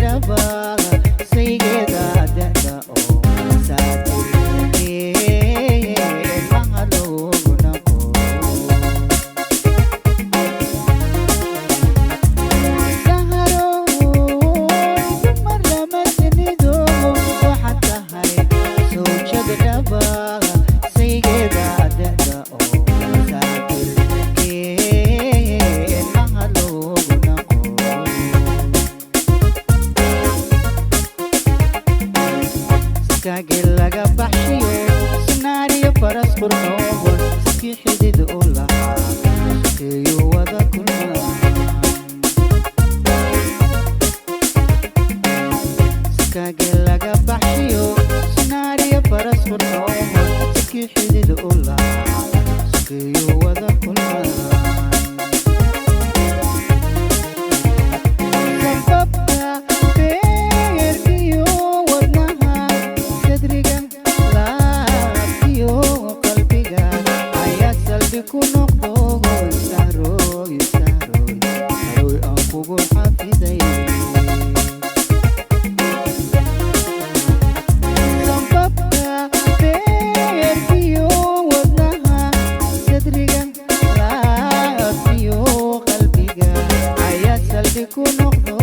dhaba, saygeeda adeecda oo saatirkeed maha loogu naqo. Saharoy, dumar lama sinido, waxaad tahay sawjada dhaba, saygeeda adeecda oo saatirkeed maha loogu naqo. Iskaage laga baxshiyo sinaariyo faras qurxoon, sidkii xidid u lahaa sukeeyo wada kulmaan. Iskaage laga baxshiyo sinaariyo faras qurxoon, sidkii xidid u lahaa sukeeyo wada kulmaan. Sababka beerkiyo wadnaha, sadriga laabtiyo qalbiga ayaa saldhig ku noqdo. Sahroy, sahroy, sahroy, aan kugu xafiday. Sababka beerkiyo wadnaha, sadriga laabtiyo qalbiga ayaa saldhig ku noqdo.